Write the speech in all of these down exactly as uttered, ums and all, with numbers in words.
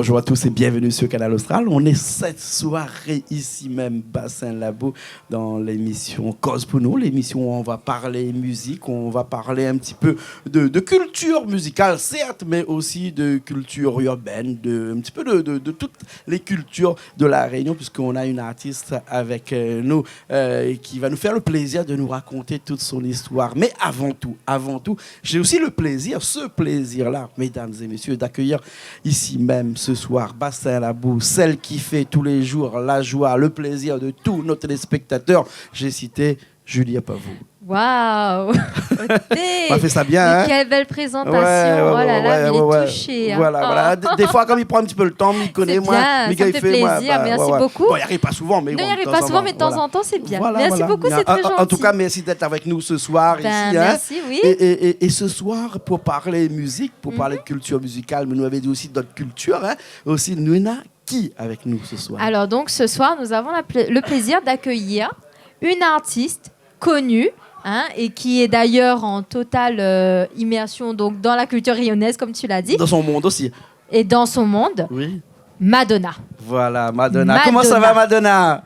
Bonjour à tous et bienvenue sur Kanal Austral. On est cette soirée ici même, Bassin Labou, dans l'émission Koz pou nou, l'émission où on va parler musique, où on va parler un petit peu de, de culture musicale, certes, mais aussi de culture urbaine, de, un petit peu de, de, de toutes les cultures de La Réunion, puisqu'on a une artiste avec, euh, nous, euh, qui va nous faire le plaisir de nous raconter toute son histoire. Mais avant tout, avant tout, j'ai aussi le plaisir, ce plaisir-là, mesdames et messieurs, d'accueillir ici même ce soir, Bassin Labou, celle qui fait tous les jours la joie, le plaisir de tous nos téléspectateurs. J'ai cité Julie Apavou. Waouh. Oté. Ma fé sa bien, hein ? Quelle belle présentation. Ouais, ouais, ouais, ouais. Oh là là, ouais, mais il est touché, hein. Voilà, voilà. Des, des fois, kan mi pran in ti pé le tan, mi koné, moin, mi gay fé, moin, bah, ouais, ouais. C'est bien, ça me fait plaisir. Merci beaucoup. Bon, i ariv pa souvan, mé bon, de tan an tan. Non, i ariv pa souvan, mé de tan an tan, c'est bien. Voilà, voilà. Merci beaucoup, c'est très gentil. En, en tout cas, merci d'être avec nous ce soir ici, hein. Ben, merci, oui. Et, et, et, et ce soir, pour parler musique, pour parler de culture musicale, mais nou lavé di aussi d'autres cultures, hein, aussi, nou néna ki avec nous ce soir ? Alors donc ce soir, nous avons la pla-, le plaisir d'accueillir une artiste connue, hein, et qui est d'ailleurs en totale, euh, immersion donc dans la culture réunionnaise, comme tu l'as dit. Dans son monde aussi. Et dans son monde. Oui. Madonna. Voilà, Madonna. Madonna. Comment ça va, Madonna ?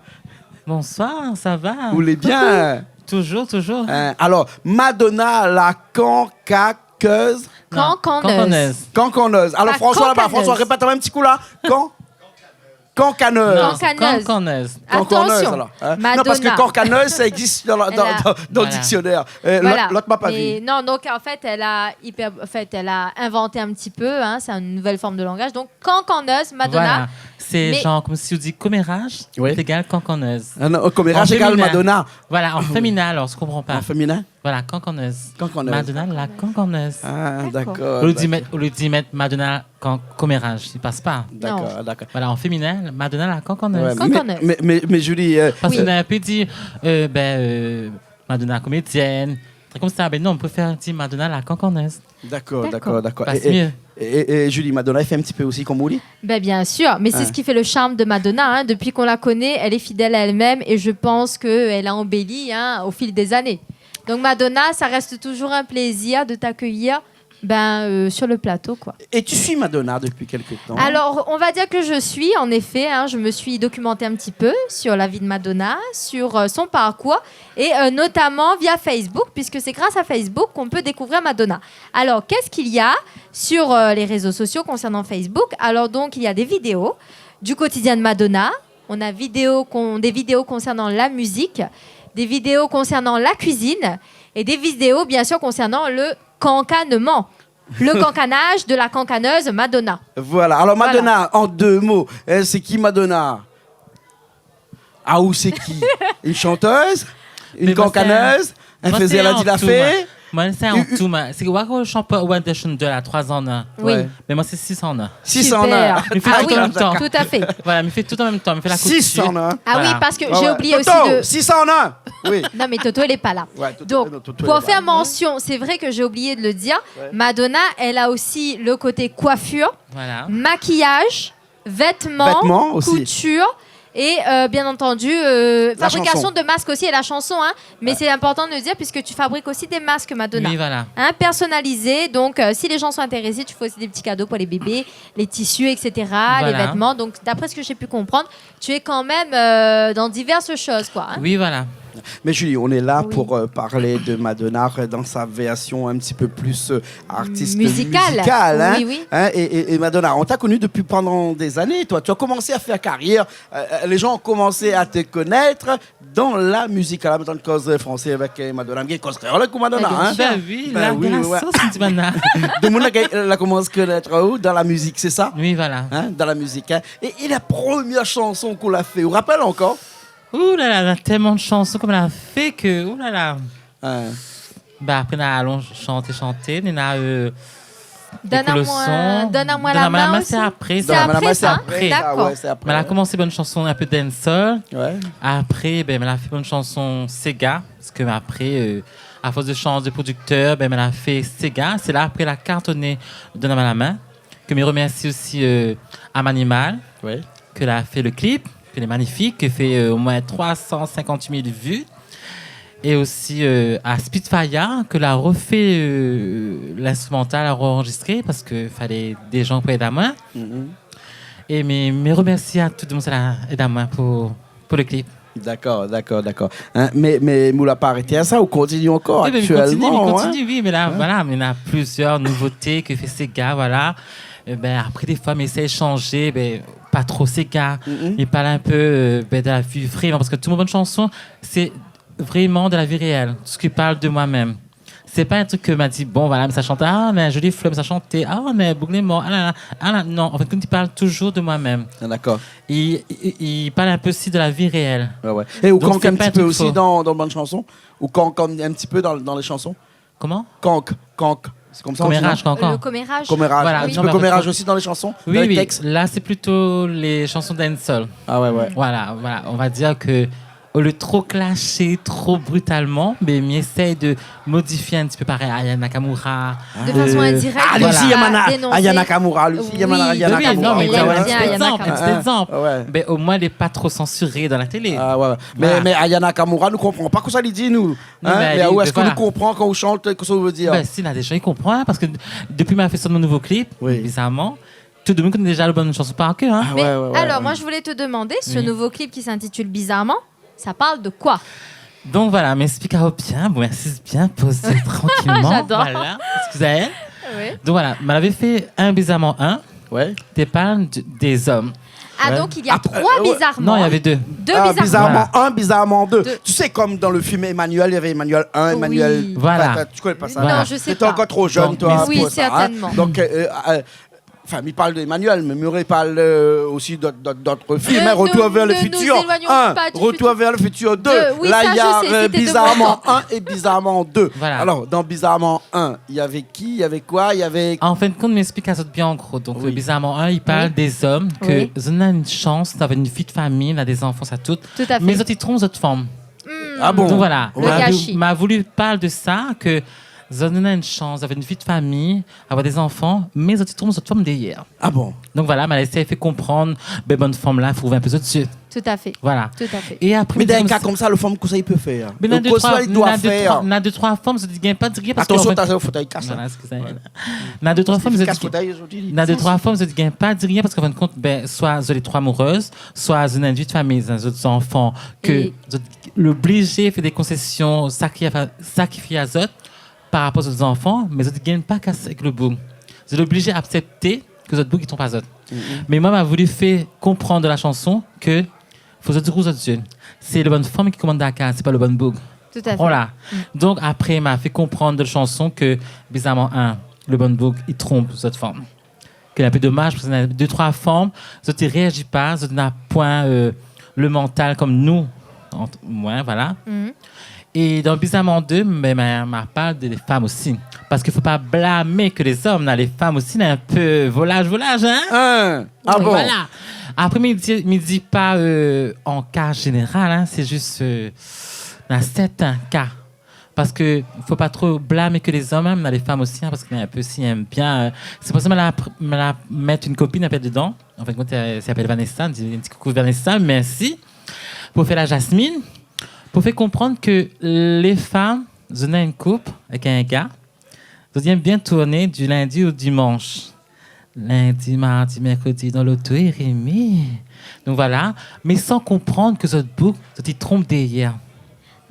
Bonsoir, ça va ? Ou lé bien ? Coucou. Toujours, toujours. Hein, alors, Madonna, la cancaqueuse. Non, cancaneuse. Cancaneuse. Cancaneuse. Alors, François, là-bas, François, répète un petit coup, là. Can-, cancaneuse. Non, c'est cancaneuse. Cancaneuse. Attention. Cancaneuse, alors, hein. Non, parce que cancaneuse, ça existe dans la, dans, dans, dans le dictionnaire. Voilà. Euh, l'autre, l'autre m'a pas vu. Voilà. Mais non, donc, en fait, elle a hyper, en fait, elle a inventé un petit peu, hein, c'est une nouvelle forme de langage. Donc, cancaneuse, Madonna. Voilà. C'est genre comme si on dit commérage, c'est égal cancaneuse. Oui. Ah non, commérage égal Madonna. En féminin. Voilà, en féminin, alors, je comprends pas. En féminin ? Voilà, cancaneuse. Cancaneuse. Madonna la cancaneuse. Ah, d'accord, d'accord. Au lieu de mettre, au lieu de mettre Madonna can-, commérage, il passe pas. Non. D'accord, d'accord. Voilà, en féminin, Madonna la cancaneuse. Ouais, mais, mais, mais, mais Julie, euh, parce qu'on a un peu dit, euh, ben, euh, Madonna comédienne, truc comme ça. Mais non, on préfère dire Madonna la cancaneuse. D'accord, d'accord, d'accord. D'accord. Passe mieux. Et, et, et, et Julie, Madonna, elle fait un petit peu aussi comme Willy ? Ben, bien sûr, mais c'est ce qui fait le charme de Madonna, hein. Depuis qu'on la connaît, elle est fidèle à elle-même et je pense qu'elle a embelli, hein, au fil des années. Donc Madonna, ça reste toujours un plaisir de t'accueillir, ben, euh, sur le plateau, quoi. Et tu suis Madonna depuis quelque temps ? Alors, on va dire que je suis, en effet, hein, je me suis documentée un petit peu sur la vie de Madonna, sur, euh, son parcours, et, euh, notamment via Facebook, puisque c'est grâce à Facebook qu'on peut découvrir Madonna. Alors, qu'est-ce qu'il y a sur, euh, les réseaux sociaux concernant Facebook ? Alors donc, il y a des vidéos du quotidien de Madonna. On a vidéo con-, des vidéos concernant la musique, des vidéos concernant la cuisine et des vidéos, bien sûr, concernant le cancanement. Le cancanage de la cancaneuse Madonna. Voilà. Voilà. Alors, Madonna, en deux mots, hein, c'est qui Madonna ? Ah, ou sé ki ? Une chanteuse ? Une cancaneuse ? Mé moin sé in, moin sé in toumatou, moin. Moin sé in toumatou. Sé ke ou i shant pa, ou i shant dé a troi an in. Oui. Ouais. Mé moin sé sis an in. Sis an in. Super. Mi fé tout an mèm tan. Ah oui, tout à fait. Voilà, mi fé tout an mèm tan. Mi fé la koutir. Sis an in. Voilà. Ah oui, parce que j'ai oublié aussi de... Toto, sis an in. Oui. Non, mais Toto, il est pas là. Ouais, Toto, non, Toto, il est pas là. Donc, pour faire mention, c'est vrai que j'ai oublié de le dire, Madonna, elle a aussi le côté coiffure, maquillage, vêtements, couture et, euh, bien entendu, euh, fabrication de masques aussi et la chanson, hein. Voilà. Vêtements aussi. Ouais. Mais c'est important de le dire puisque tu fabriques aussi des masques, Madonna. Oui, voilà. Hein, personnalisés. Donc, euh, si les gens sont intéressés, tu fais aussi des petits cadeaux pour les bébés, les tissus, et cetera, les vêtements. Voilà. Donc, d'après ce que j'ai pu comprendre, tu es quand même, euh, dans diverses choses, quoi, hein. Oui, voilà. Mais Julie, on est là pour, euh, parler de Madonna, euh, dans sa version un petit peu plus, euh, artiste musicale, hein. Musicale. Oui, oui. Hein, et, et, et Madonna, on t'a connue depuis pendant des années, toi. Tu as commencé à faire carrière, euh, euh, les gens ont commencé à te connaître dans la musique. Ala, mi antann koz fransé avèk, euh, Madonna. Mi koz kréol avèk Madonna, hein. Bien sûr. Ben oui, la, la sauce, on dit maintenant. Ben oui, ouais. Demoun la, la komans konèt aou dan la mizik, sé sa ? Oui, voilà. Hein, dans la musique, hein. Et, et la première chanson k'ou la fé, ou rapèl ankor ? Ouh là là, na tèlman de chanson ke moin la fé ke, ouh là là. Ouais. Bah, apré, na alon shanté, shanté, néna, euh, Donn amoin, Donn amoin la min osi. Donn amoin la min, sé apré, sa. Sé apré, sa ? Donn amoin la min, sé apré. Dakor. Ah ouais, sé apré. Moin la komans bann shanson in pé dancehall. Ouais. Apré, ben, moin la fé bann shanson séga, parske apré, euh, a fors de shanj de prodiktèr, ben, moin la fé séga. Sé la apré la kartoné Donn amoin la min. Ke mi remèrsi osi, euh, Âme Animale, ke la fé le clip, ke lé magnifik, ke fé, euh, omoin troi san sinkant-uit mil vu. É osi, euh, a Spitfire, ke la refé, euh, l'instrumental, la re-anrezistré, parske falé dé jan pou èd amoin. Mhm. É mi, mi remèrsi a tout demoun la èd amoin pou, pou le klip. Dakor, dakor, dakor. In, mé, mé ou la pa arété a sa, ou kontinié ankor aktièlman, in ? Oui, mé mi kontinié, mi kontinié, oui, mé la, voilà, mé néna plizièr nouvoté ke fé séga, voilà. Ébin, apré, défoi, mi éséy shanjé, bin, pa tro séga. Mi parl in pé, euh, bin, de la vi vréman, parske tout mon bann shanson, sé vréman de la vi réèl, sak i parl de moin mèm. Sé pa in trik ke ma di, bon, voilà, mi sa shant, ah, néna in zoli flèr, mi sa shanté, ah, néna in boug lé mor, ah la la, ah la, non, an fin de kont, i parl touzour de moin mèm. Ah, dakor. I, i, i parl in pé osi de la vi réèl. Ouais, ouais. É ou kank in ti pé osi dan, dan bann shanson ? Donk, sé pa in trik fo. Ou kank, kank in ti pé dan, dan lé shanson ? Koman ? Kank, kank. Sé konmsa i di, non ? Koméraj, kank, kank. Le koméraj. Koméraj. Voilà, in ti pé koméraj osi dan lé shanson, dan lé tèks ? Oui, oui. La, sé plito lé shanson dancehall. Ah ouais, ouais. Voilà, voilà. On va dir ke, olié tro klashé, tro britalman, mé mi éséy de modifié in ti pé, parèy Aya Nakamura. De fason indirèk, voilà. Ah, Lucie Yamana, Aya Nakamura, Lucie Yamana, Aya Nakamura. Oui, non, mé voilà, sé in ti égzanp, sé in ti égzanp. Ah ouais. Mé omoin, lé pa tro sansiré dan la télé. Ah ouais, ouais. Voilà. Mé, mé Aya Nakamura, nou konpran pa kosa li di, nou. Non, mé alé, ousa nou konpran kan ou shant, kosa ou vé dir ? Bin, si, néna dé jan i konpran, parske dopi ma fé sort mon nouvo klip, bizarman, tout demoun i koné déza le bann shanson par kèr, in. Ah ouais, ouais, ouais. Mais alors, moi, je voulais te demander, ce nouveau clip qui s'intitule Bizarrement, ça parle de quoi ? Donk voilà, mi ésplik aou bien, bon, mi asiz bien, pozé trankilman. J'adore. Voilà, éskiz aèl. Oui. Donk voilà, ma lavé fé in Bizarrement un, té parl de, dé zom. Ah, donc il y a trois Bizarrement. Non, il y avait deux. Deux Bizarrement. Ah, Bizarrement un, Bizarrement deux. Deux. Tu sais, comme dans le film Emmanuelle, il y avait Emmanuelle un, Emmanuelle, enfin, tu connais pas ça. Voilà. Non, je sais pas. T'es encore trop jeune, toi, pour ça, hein. Oui, certainement. Donc, euh, euh, enfin, mi parl de Emmanuelle, mé mi parl, euh, aussi d'ot, d'ot, d'ot film, hein. Ne, ne, ne nous éloignons pas du futur. Retour vers le futur un, Retour vers le futur deux. Deux, oui, ça, je sais, c'était deux. Là, il y a, euh, Bizarrement un et Bizarrement deux. Voilà. Alors, dans Bizarrement un, il y avait qui ? Il y avait quoi ? Il y avait... An fin de kont, mi ésplik azot bien an gro. Donk, euh, Bizarrement un, i parl dé zom ke zot néna in shans d'avoir in vi de famiy, néna dé zanfan, sa tout. Tout à fait. Mé zot i tronp zot fanm. Ah bon ? Donk voilà. Le gâchis. Ma voulu parl de sa, ke zot néna in shans d'avoir in vi de famiy, avoir dé zanfan, mé zot i tronp zot fanm dèrièr. Ah bon ? Donk voilà, ma la éséy fé konprann, bin, bann fanm la, fo ouv in pé zot zié. Tout à fait. Voilà. Tout à fait. É apré, mé dan in ka konmsa, le fanm, kosa i pé fèr ? Mé néna dé, troi, néna dé, troi fanm, zot i gingn pa di rien parske... Atansion, an fin de kont, ta, fo ta i kas, in. Voilà, éskiz amoin. Ouais. Néna dé, troi fanm, zot i gingn pa di rien parske, an fin de kont, bin, soi zot lé troi amourèz, soi zot néna in vi de famiy, zot zanfan, ke zot lé oblizé fé dé konsésion, sakri-, sakrifié azot par rapor a zot zanfan, mé zot i gingn pa kas èk le boug. Zot lé oblizé aksèpté ke zot boug i tronp azot. Mé moin, ma voulu fé konprann dan la shanson ke fo zot i rouv zot zié. Sé le bann fanm ki komann dan la kaz, sé pa le bann boug. Tout à fait. Voilà. Donk apré, ma fé konprann dan la shanson ke, bizarrement, in, le bann boug i tronp zot fanm. Ke lé in pé domaz, parske néna dé, troi fanm, zot i réazi pa, zot na poin, euh, le mantal kom nou, ant-, moin, voilà. É dan Bizarrement deux, mé ma, ma parl de fanm osi. Parske fo pa blamé ke lé zom, néna lé fanm osi, néna in pé volaz, volaz, in ? Ah bon ? Voilà. Apré, mi di, mi di pa, euh, an ka zénéral, in, sé zis, euh, dan sèrtin ka. Parske fo pa tro blamé ke lé zom, in, néna lé fanm osi, in, parske néna in pé si, in bien, euh, sé pou sa ma la pr-, ma la mèt in kopine in pé dedan. An fin de kont, euh, i apèl Vanessa, di in ti koukou Vanessa, mèrsi. Pou fé la Jasmine, pou fé konprann ke lé fanm, zot néna in koup èk in gars, zot i èm bien tourné di lindi o dimansh. Lindi, mardi, mèrkredi, dan loto é rémi. Donk voilà. Mé san konprann ke zot boug, zot i tronp dèrièr.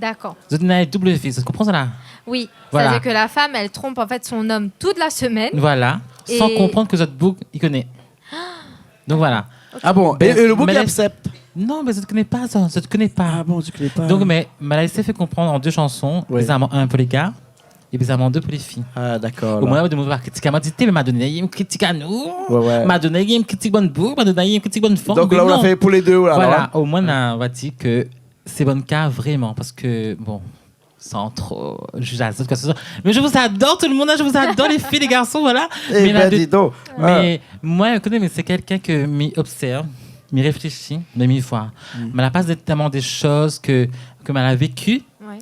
D'accord. Zot néna in doub vi, zot i konprann sa la ? Oui. Voilà. C'est-à-dire que la femme, elle trompe en fait son homme toute la semaine. Voilà. San konprann ke zot boug i koné. Donk voilà. Ah bon ? É, é le boug i aksèp ? Non, mé zot i koné pa sa, zot i koné pa. Ah bon, zot i koné pa. Donk, mé, ma la éséy fé konprann an dé shanson, Bizarrement un pou lé gars, é Bizarrement deux pou lé fi. Ah, dakor. Omoin, demoun va kritik amoin, di, té, mé Madonna i kritik anou. Ouais, ouais. Madonna i kritik bann boug, Madonna i kritik bann fanm. Donk la, ou la fé pou lé dé, ou la, voilà. Omoin, nou va di ke sé bann ka vréman, parske, bon, san tro zizé azot, koi ke se soi. Mé je vous adore, tout le monde, in, je vous adore, les filles, les garçons, voilà. Mé la, di donk. Mé moin, ou koné, mé sé kèlkin ke mi obsèrv, mi réfléshi, mé mi voi. Ma la pas tèlman dé shoz ke, ke ma la véki,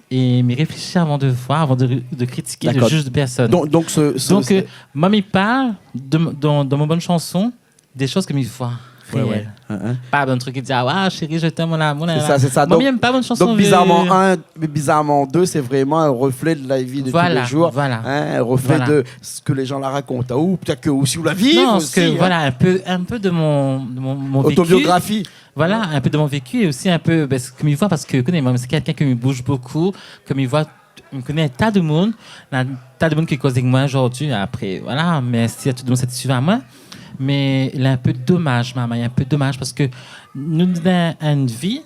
é mi réfléshi avan de voir, avan de, de kritiké, de jizé de pèrsone. Donk, euh, moin, mi parl de, dan, dan mon bann shanson, dé shoz ke mi voi. réèl. Ouais, ouais. Hein, hein. Pa bann trik ki di, ah, chérie, je t'aime, mon amour, nanana. C'est ça, c'est ça. Moin, mi èm pa bann shanson vié. Donc, bizarrement, un, mais bizarrement, deux, c'est vraiment un reflet de la vie de tous les jours, hein, un reflet de ce que les gens la racontent, ou peut-être que aussi ou la vivent aussi, hein. Voilà, un peu, un peu de mon, de mon, mon vécu. Autobiographie. Voilà, un peu de mon vécu et aussi un peu, ben, ce que mi voi, parce que, koné, moin, sé kèlkin ke mi bouj bokou, ke mi voi, mi koné in ta de moun, in ta de moun ki koz èk moin zordi, apré, voilà, mèrsi a tout le moun, sat i suiv amoin. Mé lé in pé domaz, momon, lé in pé domaz, parske nou néna in vi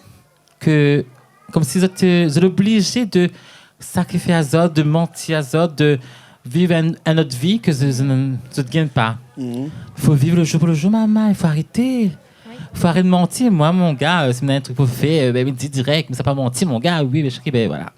ke, konmsi zot, zot lé oblizé de sakrifyé azot, de manti azot, de viv in, in not vi ke zot, zot, zot gingn pa. Mhm. Fo viv le jour pou le jour, momon, i fo arété. Oui. Fo arèt manti. Moin, mon gars, euh, si mi néna in trik pou fé, euh, ben, mi di dirèk, mi sa pa manti, mon gars, oui, mé sak i, ben, voilà.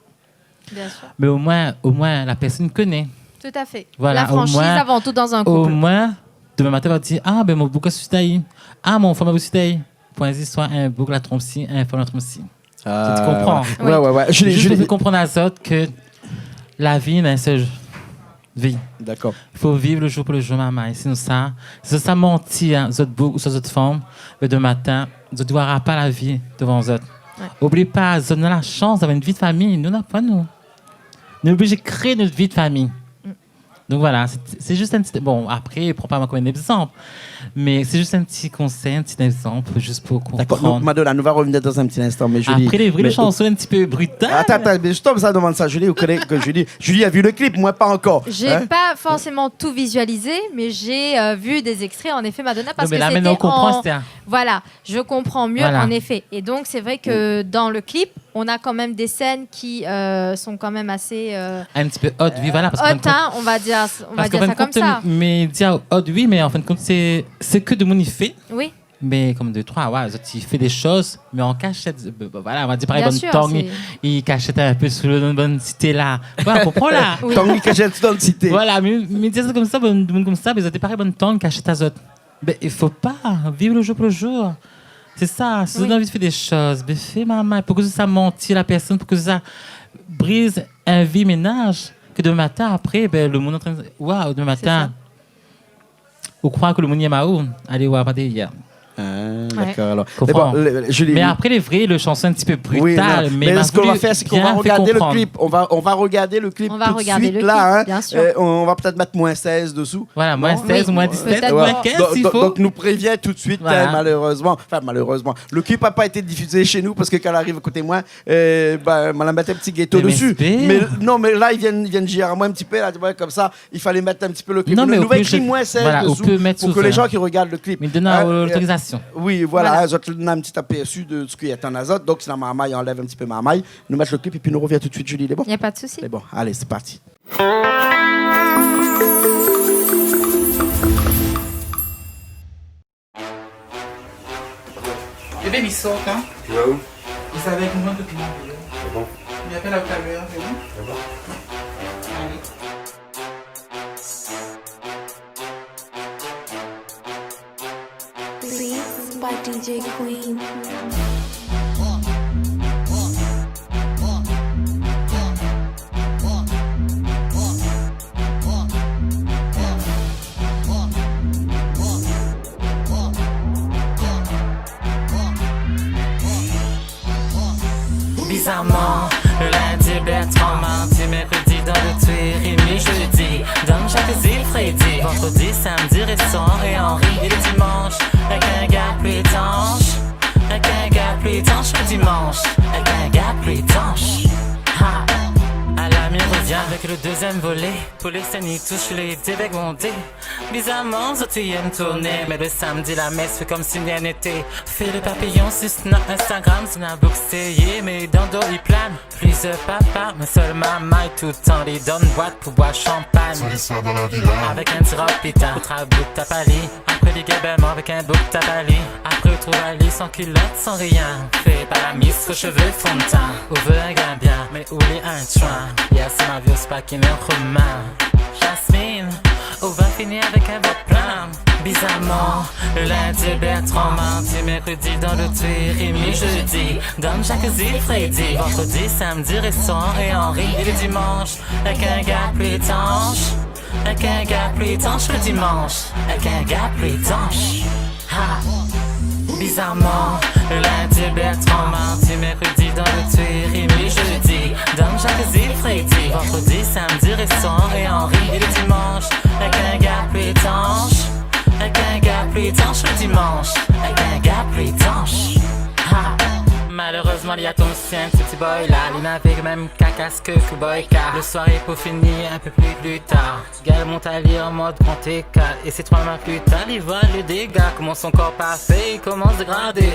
Bien sûr. Mé omoin, omoin, la pèrsone i koné. Tout à fait. Voilà, la franchise omoin, avant tout dans un couple. Omoin, domin matin, va dir, ah, ben, mon boug la swiv ali. Ah, mon fanm la swiv ali. Pou in zistoir, in boug la tronp si, in fanm la tronp si. Ah, tu comprends ? Ouais, ouais, ouais. Julie, Julie. Zis pou fé konprann azot ke la vi, néna in sèl vi. D'accord. I fo viv le jour pou le jour, momon. É sinonsa, si zot sa manti, hein, zot boug, ouswa zot fanm, le domin matin, zot i vwara pa la vi dovan zot. Ouais. Oubli pa, zot néna la shans d'avoir in vi de famiy. Nou, na pa nou. Nou lé oblizé kréé nout vi de famiy. Mm. Donk voilà, sé, sé zis in ti, bon, apré, pran pa moin konm in égzanp, mé sé zis in ti konsèy, in ti égzanp, zis pou konprann. D'accord, donk Madonna, nou va revenir dans un petit instant, mé Julie, apré, lé vré, mé shanson in ti pé brital. Atann, atann, mé zistement, sa, domann sa Julie, ou koné ke Julie, Julie la vu le clip, moin pa ankor. Hein ? J'ai pas forcément tout visualisé, mais j'ai, euh, vu des extraits, en effet, Madonna, parce que c'était en... Non, mé la, mintnan, ou konpran, sé in... Voilà, je comprends mieux, en effet. Voilà. Et donc, c'est vrai que dans le clip, on a quand même des scènes qui, euh, sont quand même assez, euh, hautes, hein, on va dire, on va dire ça comme ça. In ti pé hot, oui, voilà, parske an fin de kont, mé, mé dir hot, oui, mé an fin de kont, sé, sé ke demoun i fé. Oui. Mé konm dé troi, ouais, zot i fé dé shoz, mé an kashèt, euh, voilà, on va dire, parèy, bann tang, i kashèt in pé sou le, dan bann sité la. Bien sûr, c'est... Voilà, konpran la. Oui. Tang i kashèt dan sité. Voilà, mé, mé dir sa konmsa, bann demoun konmsa, mé zot i parèy bann tang i kashèt azot. Ben, i fo pa, viv le jour pou le jour. Sé sa, si zot néna anvi de fé dé shoz, ben fé, momon. Poukosa sa manti la pèrsone, poukosa sa briz in vi ménaz, ke domin matin, apré, ben, le moun antrinn, waouh, domin matin, ou kroi ke le moun i èm aou, alé oir pa dèryèr. Ah, d'accord, alors. Konpran. Mé bon, le, le, Julie, mé apré, lé vré, le shanson in ti pé brital, mé ma voulu bien fé konprann. Oui, non, mais ce qu'on va faire, c'est qu'on va regarder le clip. On va, on va regarder le clip tout de suite, là, hein. On va regarder le clip, bien sûr. Euh, on, on va peut-être mettre moins seize dessous. Voilà, moins seize, moins dix-sept, moins quinze, si fo. Non ? Oui, peut-être. Donc, donc, donc, nou prévien tout de suite, hein, malheureusement. Voilà. Enfin, malheureusement. Le clip a pas été diffusé chez nous parce que kan li ariv koté moin, euh, ben, ma la mèt in ti ghetto dessus. M S P. Mé non, mé la, i vien, i vien dir amoin in ti pé, la, konmsa, i falé mèt in ti pé le clip. Non, mé nou va ékri moins seize dessous pou ke lé jan ki regard le clip, i done lotorizasyon. Hein, euh, oui, voilà, zot néna in ti apèrsu de sak i atann azot. Donk, si la marmay, anlèv in ti pé marmay. Nou mèt le clip épi nou revien tout de suite, Julie, lé bon ? Y a pas de souci. Lé bon, alé, sé parti. Bébé, mi sort, hein. Tu vas où ? Mi sava avèk mon koupine. C'est bon. Mi apèl aou talèr, c'est bon ? C'est bon. Allez. Beats by D J Queen. Bizarman, lindi, Bertran, mardi, mèrkredi, dan le Tuileries, mi jeudi, dan Jacques Zil, Freddy, vandredi, samdi, restaurant Henri, é le dimansh, èk in gars pli étansh, èk in gars pli étansh, le dimansh, èk in gars pli étansh. Ha ! Alami revien avèk le dezièm volé. Pou lé sèn i toush lé dé bèk bondé. Bizarman, zot i èm tourné, mé le samdi, la mès fé konmsi rien n'été. Fé le papiyon si sna Instagram, si na boug séyé, mé dan do i plane. Plizièr papa, mé sèl marmay toultan li donn bwat pou bwar shanpagn. Sèl i sava dan la vila. Avèk in ti rob pitin, pou trap boug tap ali. Apré li gèl bèlmèr avèk in boug tap ali. Apré ou trouv ali san kilot, san rien. Fé pa la mis, fo shové fon d'tin. Ou vé in gars bien, mé ou lé in tchouin. Yèr sé ma vi o spa ki mèr romin. Jasmine, ou va fini avèk in vant plin. Bizarman, lindi, Bertran, mardi, mèrkredi, dan le Tuileries, mi jeudi, dan Jacques Zil, Freddy, vandredi, samdi, restaurant Henri, é le dimansh, èk in gars pli étansh, èk in gars pli étansh, le dimansh, èk in gars pli étansh. Ha ! Bizarman, lo lindi, Bertrand, mardi, mèrkredi, dan lo Tuileries, mi jeudi, dan Jacuzzi, Freddy, vandredi, samdi, restoran Ré Henri, é lo dimansh, èk in gars pli tansh, èk in gars pli tansh, lo dimansh, èk in gars pli tansh. Ha! Malérèzman, li atann sien, se ti boy la, li navé mèm ka kask ke boy ka. Lo soiré pou fini in pé pli, pli tar. Gal mont ali an mod gran ékar, é sé troi moi pli tar, li voi lo déga. Koman son kor pa fé, li komans dégradé.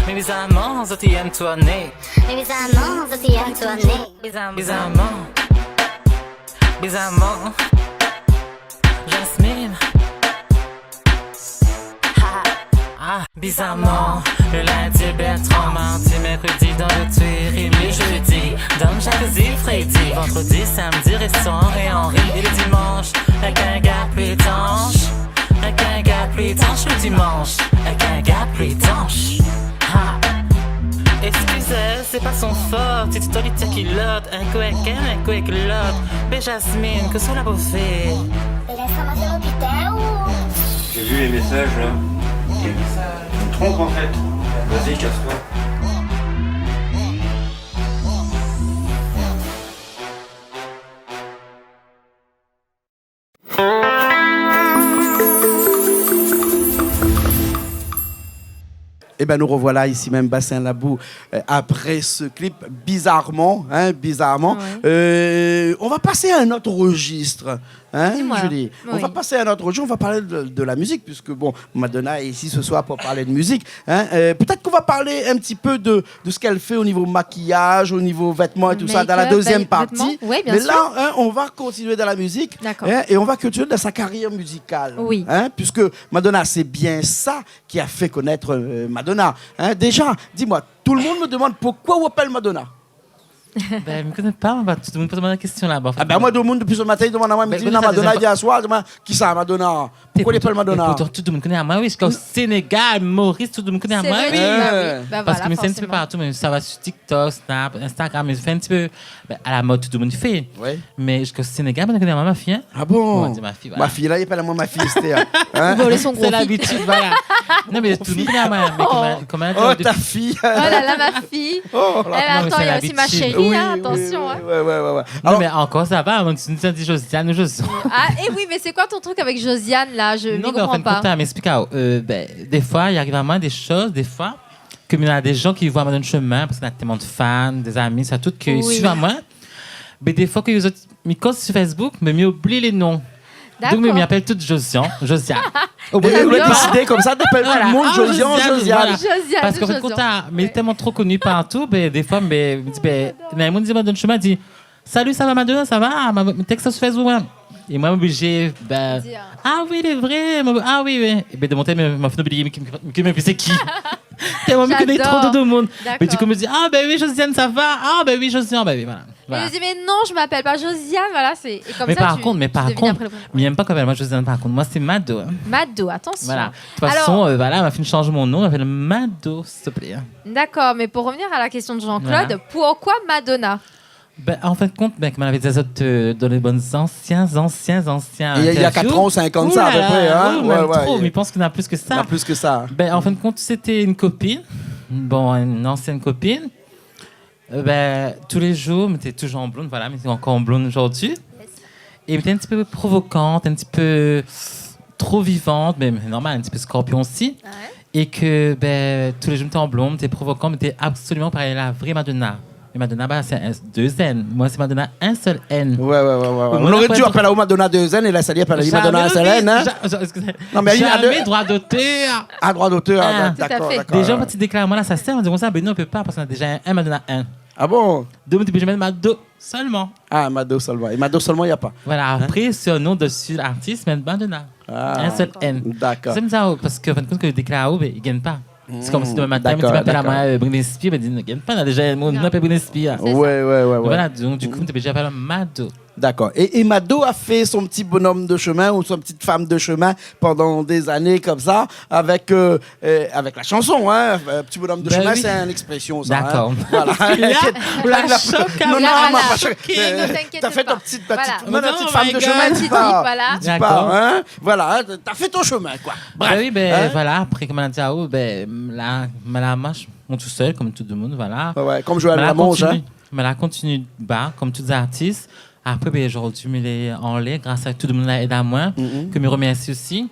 Mé bizarman, zot i èm tourné. Mé bizarman, zot i èm tourné. Bizarman. Bizarman. Bizarman. Jasmine. Ah, bizarman, lo lindi, Bertrand, mardi, mèrkredi, dan lo Tuileries, mi jeudi, dan Jacuzzi, Freddy, vandredi, samdi, restoran Ré Henri, é lo dimansh, èk in gars pli tansh, èk in gars pli tansh, lo dimansh, èk in gars pli tansh. Ha! Eskiz, sé pa son fot, si ti toli tir kilot, in kou èk inn, in kou èk lot. Mé Jasmine, kosa ou la pou fé? Mé lès amoin fé mon pitin ou... J'ai vu les messages là. Tu me trompes en fait. Vas-y, casse-toi. Eh ben, nous revoilà ici même, Bassin Labou, euh, après ce clip, bizarrement, hein, bizarrement. Ouais. Euh, on va passer à un autre registre, hein, Julie ? Dis-moi. On va passer à un autre registre, on va parler de, de la musique, puisque, bon, Madonna est ici ce soir pour parler de musique, hein. Euh, peut-être qu'on va parler un petit peu de, de ce qu'elle fait au niveau maquillage, au niveau vêtements et tout ça, dans la deuxième partie. Make-up, vêtements. Ouais, bien sûr. Mais là, hein, on va continuer dans la musique, hein, et on va continuer dans sa carrière musicale, hein, puisque Madonna, c'est bien ça qui a fait connaître, euh, Madonna, hein. Déjà, dis-moi, tout le monde me demande pourquoi on appelle Madonna. Ben, mi koné pa, ben, tout demoun i poz amoin la késtion la. Ah ben, moin, tout demoun, dopi se matin, i demann amoin, i di, non, Madonna, yèr soir, i demann, kisa, Madonna ? Poukosa i apèl Madonna ? É pourtan, tout demoun i koné amoin, oui, ziska o Sénégal, Maurice, tout demoun i koné amoin, oui. Sé vré, oui. Parske mi fé in ti pé partou, mi sava su TikTok, Snap, Instagram, mi fé in ti pé, ben, a la mod, tout demoun i fé. Oui. Mé ziska o Sénégal, bann i koné amoin, ma fiy, hein. Ah bon ? Moin, mi di ma fiy, voilà. Ma fiy la, i apèl amoin ma fiy, sété, hein. Sé labitid, voilà. Non, mé tout demoun i koné amoin, mé koman, koman... Oh, ta fiy. Oh la la, ma fiy. Oh la la. Eh, atann, néna osi ma shéri, hein, atansion, hein. Oui, oui, oui, ouais, ouais, ouais. Non, mé ankor, sa va, mi di Josiane ou Josian. Ah, é oui, mé sé koi ton truk avèk Josiane la ? Mi konpran pa. Non, mé an fin de kont, mi èksplik aou, euh, ben, défoi, i ariv amoin dé shoz, défoi, ke néna dé jan ki voi amoin dan lo shemin, parske néna tèlman de fan, dé zami, sa tout, ke i suiv amoin. Mé défoi ke zot, mi koz su Facebook, mé mi oubli lé non. Donk, mi, mi apèl tout Josian, Josiane. Oubli lé non. É ou la désidé konmsa d'apèl tout demoun Josian, Josiane. Josiane, voilà. Parske an fin de kont, mi lé tèlman tro koni partou, ben, défoi, ben, mi di, ben, néna moun i di amoin dan lo shemin, i di, salut, sa va Madonna, sa va ? Ah, ma, mi tèks aou su Facebook, hein. É moin, mi oblizé, ben, ah oui, lé vré, ah oui, oui. É ben, dan mon tèt, ma fine oubli ki, ki, ki, ki sé ki. Tèlman mi koné tro de demoun. J'adore. D'accord. Mé du kou, mi di, ah ben oui, Josiane, sa va ? Ah ben oui, Josiane, ben oui, voilà. Voilà. É mi di, mais non, je m'appelle pas Josiane, voilà, sé, é konmsa, tu deviens après le premier. Mé par kont, mé par kont, mi èm pa kan i apèl amoin Josiane, par kont. Moin, sé Mado, hein. Mado, atansion. Voilà. De tout fason, euh, voilà, ma fine shanj mon non, mi apèl Mado, s'il te plaît, hein. D'accord, mais pour revenir à la question de Jean-Claude, pourquoi Madonna ? Ben, an fin de kont, ben, konm mi lavé di azot, euh, dan lé bann zansien, zansien, zansien interview. Il y a, il y a quatre ans, cinq ans de ça, à peu près, hein. Ouh là là, ouh, mèm tro, mi pans ke néna plis ke sa. Néna plis ke sa. Ben, an fin de kont, sété in kopine. Bon, in ansien kopine. Euh, ben, tou lé zour, mi té touzour an blond, voilà, mi lé ankor an blond zordi. Yes. É mi té in ti pé provokant, in ti pé tro vivant, mé, mé normal, in ti pé skorpion osi. Ouais. É ke, ben, tou lé zour mi té an blond, mi té provokant, mi té absoliman parèy la vré Madonna. Mé Madonna, ben, sé in, dé N. Moin, sé Madonna, in sèl N. Ouais, ouais, ouais, ouais, ouais. Ou noré di apèl aou Madonna dé N é la, sa i apèl ali Madonna in sèl N, hein ? Jamais, ja-, ja-, excusez. Non, mé ali, a dé. Jamais droit d'auteur. Ah, droit d'auteur, ah, d'accord, d'accord. Tout à fait. Dé jan, kan i déklar amoin la, sa sèr, mi di konmsa, ben non, i pé pa, parske néna déja in, in Madonna in. Ah bon ? Donk, mi té oblizé mèt Mado. Sèlman. Ah, Mado sèlman. É Mado sèlman, na pa. Voilà, apré, surnom de l'artiste, mé Madonna. Ah. In sèl N. D'accord. Sé konmsa, parske, an fin de kont, kan i déklar, ben, i gingn pa. Sé konm si domin matin, mi di, mi apèl amoin, euh, Britney Spears, ben, i di, non, i gingn pa, néna déja in moun i apèl Britney Spears. Non. Sé sa. Ouais, ouais, ouais, ouais. Voilà, donk, du kou, mi té oblizé apèl Mado. D'accord. Et, et Mado a fait son petit bonhomme de chemin ou son petite femme de chemin pendant des années comme ça, avec, euh, euh, avec la chanson, hein. Euh, petit bonhomme de chemin, c'est une expression, ça, hein. D'accord. Voilà. Là, la choc, non, non, là, non, la pas choc. Euh, t'as fait ton petite, ta petite, non, non, petite femme de chemin, dis pas, dis pas, hein. Voilà, hein, t'as fait ton chemin, quoi. Bref. Ben oui, ben voilà, après, comme on a dit, ah, oh, ben, la, la marche, mon tout seul, comme tout le monde, voilà. Ouais, ouais, comme Joël Lamonge, hein. Mé la kontinié ba, kom tout zartis. Apré, bin, zordi, mi lé anlèr, gras a tout demoun la èd amoin, ke mi remèrsi osi.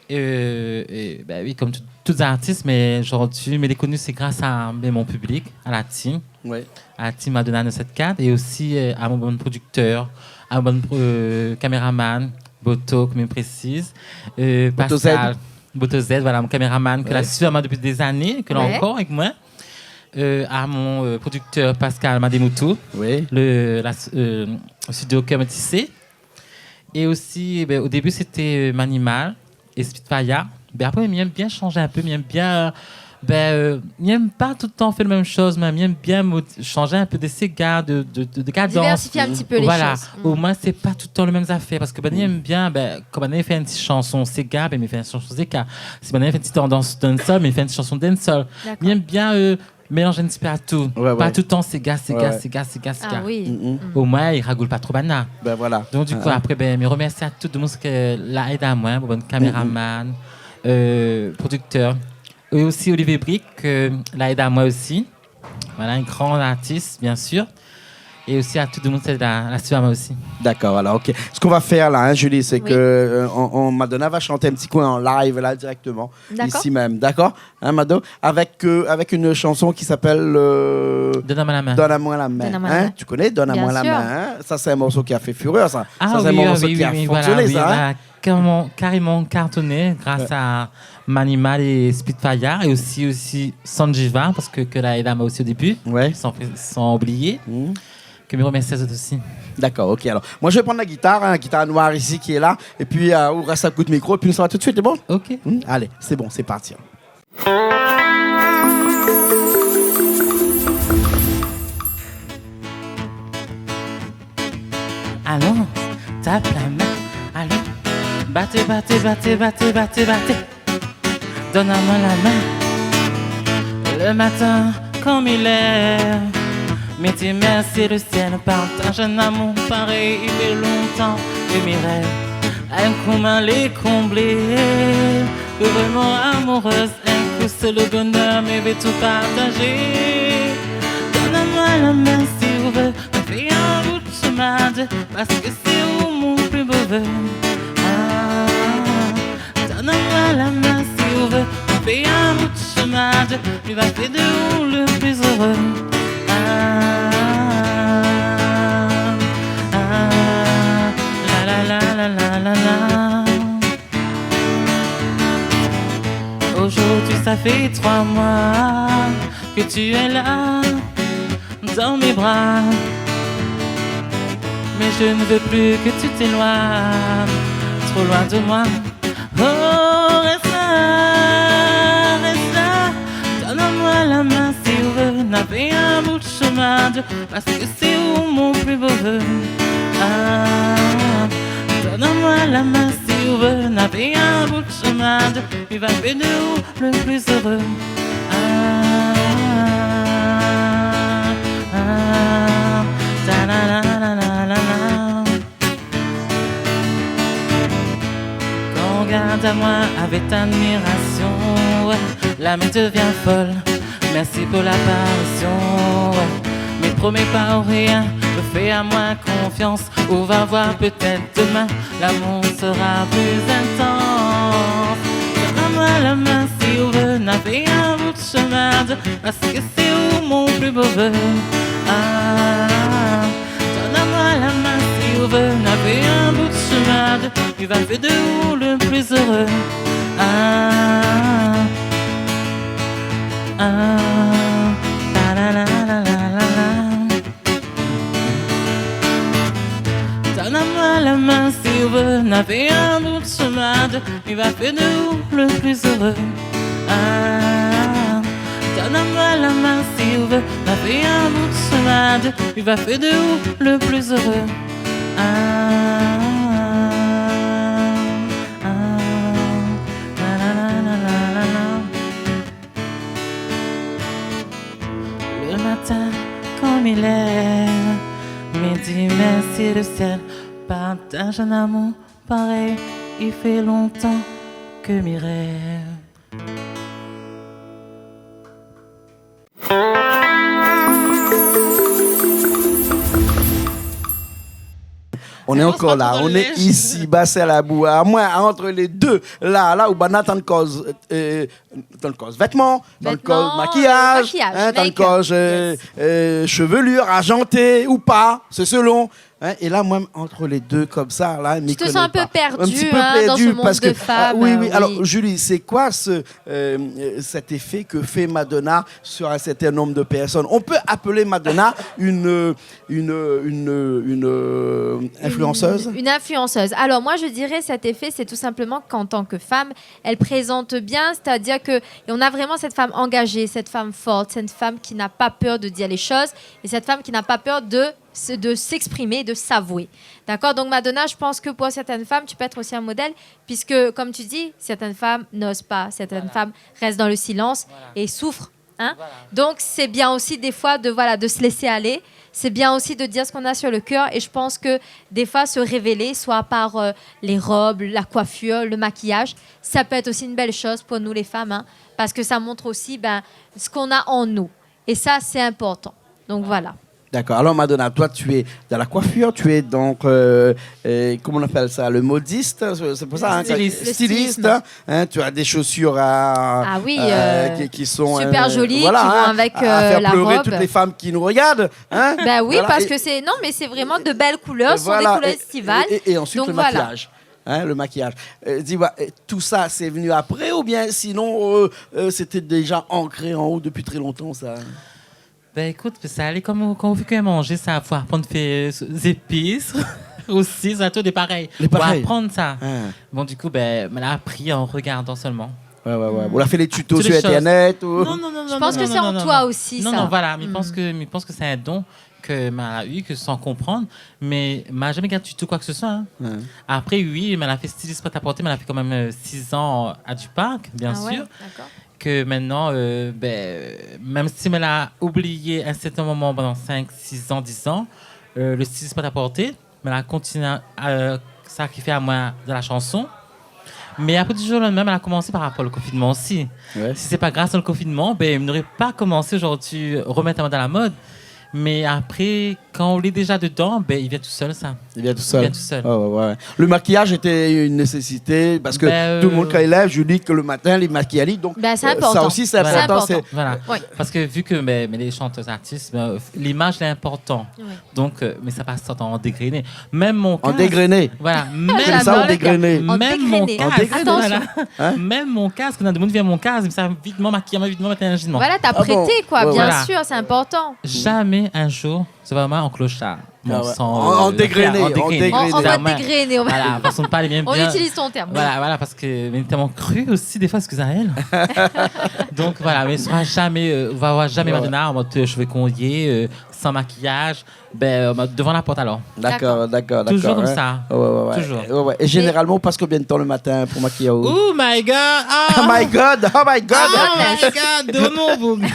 É, é, bin oui, kom tout, tout zartis, mé zordi, mi lé koni, sé gras a, bin, mon piblik, a la team. Oui. A la team Madonna neuf sept quatre, é osi, eu, a mon bann prodiktèr, a mon bann, eu, kaméraman, Boto, ke mi présiz, eu, Boto Z. Pascal, Boto Z, voilà, mon kaméraman, ke la suiv amoin dopi dé zané, ke la ankor avèk moin. Eu, a mon, eu, prodiktèr Pascal Mademoutou, le, la, eu, studio Kèr Métisé. É osi, bin, o débi, sété, eu, Manimal é Spitfire. Bin, apré, mi èm bien shanj in pé, mi èm bien, eu, bin, eu, mi èm pa toultan fé le mèm shoz, mé mi èm bien mod-, shanj in pé de séga, de, de, de, de kadans. Diversifié in ti pé lé shoz. Voilà. Omoin, sé pa toultan le mèm zafèr. Parske, bin, mi èm bien, bin, kom banna i fé in ti shanson séga, bin, mi fé in shanson séga. Si banna i fé in ti tandans dancehall, mi fé in ti shanson dancehall. D'accord. Mi èm bien, eu, mélanz in ti pé a tout. Ouais, ouais. Pa toultan séga, séga, séga, séga, séga. Ah oui. Omoin, i ragoul pa tro banna. Bin voilà. Donk, du kou, apré, bin, mi remèrsi a tout demoun ke la èd amoin, mon bann kaméraman, eu, prodiktèr. É osi Olivier Brique, ke la èd amoin osi. Voilà, in gran artis, bien sir. É osi a tout demoun, sé la, la suiv amoin osi. D'accord, alors, ok. Ce qu'on va faire là, hein, Julie, c'est que, euh, on, on, Madonna va chanter un petit coup en live, là, directement, ici même, d'accord ? Hein, Mado ? Avec, euh, avec une chanson qui s'appelle, euh, Donn amoin la min. Donn amoin la min, hein ? Donn amoin la min. Tu connais Donn amoin la min, hein ? Bien sûr. Ça, c'est un morceau qui a fait fureur, ça. Ah oui, oui, oui, voilà, ça, hein ? Karéman, karéman kartoné gras a Manimal é Spitfire é osi, osi Sanjiva, parske, ke la èd amoin osi o débi, san, san oublié, ke mi remèrsi azot osi. D'accord, ok. Alors, moi, je vais prendre la guitare, hein, la guitare noire ici qui est là, et puis, euh, ou reste à coup de micro, et puis nous, ça va tout de suite, c'est bon ? Ok. Hmm ? Allez, c'est bon, c'est parti. Alon, tap la min, alon. Baté, baté, baté, baté, baté, baté. Donn amoin la min. Le matin, kan mi lèv, mi di mèrsi le sièl, partaz in amour parèy i fé lontan. É mi rèv, in kou ma lé konblé. Vréman amoureuse, in kou sé le bonheur, mi vé tou partazé. Donn amoin la min si ou vé, nou fé in bout shomin, parske sé ou mon pli bo vé. Ah, donn amoin la min si ou vé, nou fé in bout shomin, mi va fé de ou le pli zéré. Ah, ah, la, la, la. Aujourd'hui, ça fait trois mois que tu es là, dans mes bras. Mais je ne veux plus que tu t'éloignes, trop loin de moi. Oh, reste là, reste là, donn amoin la min si ou vé, nou fé in bout shomin, parske sé ou mon pli bo vé. Ah, donn amoin la min si ou vé, nou fé in bout shomin, mi va fé de ou le pli zéré. Ah, ah, ta la la la la la. Kan ou gard amoin avèk admirasion, ouais, la min devien fol. Mèrsi pou laparision, ouais. Mi promé pa rien, fé amoin konfians. Ou va voir pétèt demin, lamour sera pli intans. Donn amoin la min si ou vé, nou fé in bout shomin, parske sé ou mon pli bo vé. Ah, donn amoin la min si ou vé, nou fé in bout shomin, mi va fé de ou le pli zéré. Ah, ah, la la la la la la. Donn amoin la min si ou vé, nou fé in bout shomin, mi va fé de ou le pli zéré. Ah, donn amoin la min si ou vé, nou fé in bout shomin, mi va fé de ou le pli zéré. Ah, ah, ah, na, na. Le matin, kan mi lèv, mi di mèrsi le sièl, partaz in amour parèy, i fé lontan ke mi rèv. On est encore là, on est ici, Bassin Labou. À moi, entre les deux, là, là où banna tann koz, euh, tann koz vêtements, tann koz maquillage, hein, tann koz, euh, euh, chevelure, argentée ou pas, c'est selon. Hein, et là, moi, entre les deux, comme ça, là, mi koné pa. Tu te sens un peu perdu, hein, dans ce monde de femmes, euh, oui. Alors, Julie, c'est quoi ce, euh, euh, cet effet que fait Madonna sur un certain nombre de personnes ? On peut appeler Madonna une, une, une, une, euh, influenceuse ? Une, une influenceuse. Alors, moi, je dirais cet effet, c'est tout simplement qu'en tant que femme, elle présente bien, c'est-à-dire que, et on a vraiment cette femme engagée, cette femme forte, cette femme qui n'a pas peur de dire les choses, et cette femme qui n'a pas peur de se, de s'exprimer, de s'avouer. D'accord ? Donc, Madonna, je pense que pour certaines femmes, tu peux être aussi un modèle, puisque, comme tu dis, certaines femmes n'osent pas, certaines femmes restent dans le silence et souffrent, hein ? Donc, c'est bien aussi, des fois, de, voilà, de se laisser aller. C'est bien aussi de dire ce qu'on a sur le cœur. Et je pense que, des fois, se révéler, soit par, euh, les robes, la coiffure, le maquillage, ça peut être aussi une belle chose pour nous, les femmes, hein, parce que ça montre aussi, ben, ce qu'on a en nous. Et ça, c'est important. Donc, voilà. D'accord. Alors, Madonna, toi, tu es dans la coiffure, tu es donc, euh, euh, comment on appelle ça, le modiste, c'est, c'est pour ça, hein, styliste, hein, hein, tu as des chaussures à, euh, qui, qui sont, euh, super jolies, voilà, qui vont avec, euh, la robe. À faire pleurer toutes les femmes qui nous regardent, hein. Ben oui, parce que c'est, non, mais c'est vraiment de belles couleurs, ce sont des couleurs estivales. Et, et, et ensuite, le maquillage. Hein, le maquillage. Euh, dis-moi, euh, tout ça, c'est venu après ou bien sinon, euh, euh, c'était déjà ancré en vous depuis très longtemps, ça ? Ben, écoute, sa lé konm, kan ou fé kui manzé, sa, fo aprann fé, euh, zépis osi, sa, tout lé parèy. Lé parèy. Fo aprann sa. Hein. Bon, du coup, ben, ma la apri an regardan solman. Ouais, ouais, ouais. Ou la fé lé tuto sur Internet ou... Non, non, non, non, non, non, non. Je pense que c'est en toi aussi, ça. Non, non, voilà, mi pans ke, mi pans ke sé in don ke ma la u, ke san konprann, mé ma la zamé gard tuto koi ke se soi, hein. Ouais. Apré, oui, ma la fé stilis prèt-à-porter, ma la fé kan mèm, euh, six ans à Duparc, bien sûr. Ah ouais, d'accord. Ke mintnan, euh, ben, mèm si ma la oublié in sèrtin moman, pandan cinq, six ans, dix ans, euh, le stilis prèt-à-porter, ma la kontinié, euh, sa ki fé amoin de la shanson. Mé apré, du jour au lendemain, ma la komansé par rapor le konfinman osi. Ouais. Si sé pa gras o konfinman, ben, mi noré pa komansé zordi, remèt amoin dan la mod. Mé apré, kan ou lé déza dedan, ben, i vien tousèl, sa. I vien tousèl. I vien tousèl. Ouais, ouais, ouais. Le maquillage était une nécessité parce que tout le monde, quand il lève, je dis que le matin, les maquillés, donc, euh, ça aussi, c'est important. Ben, c'est important. Voilà. Voilà. Oui. Parce que vu que, ben, mé lé chanteuse artiste, ben, l'image, lé inportan. Oui. Donk, euh, mé sa pas an dégréné. Mèm mon kaz. An dégréné. Voilà, mèm mon kaz. Koméla, an dégréné. An dégréné. Attention. Voilà. Hein ? Mèm mon kaz, kan demoun i vien mon kaz, mi sa vitman makiy amoin, vitman mèt in linz amoin. Voilà, t'as prêté, quoi, bien sûr, c'est important. Ah bon ? Ouais, voilà. Zamé in zour, sé vréman an kloshar. Ah ouais. An dégréné, an dégréné. An, an mod dégréné, on va... Voilà, fason de parlé bien. On utilise ton terme, oui. Voilà, voilà, parske, mé tèlman kru osi, défoi, excuse à elle. Donk voilà, mé sra zamé, euh, va voir zamé Madonna an mod, euh, shové konyé, euh, san makiyaz, ben, euh, devan la port alor. D'accord, d'accord, d'accord. Toujours comme ça. Ouais, ouais, ouais. Toujours. Ouais, ouais. Et généralement, ou pass konbien de tan le matin pou makiy aou ? Oh my God ! Ah ! Oh my God ! Oh my God ! Oh my God ! Demann mon boug.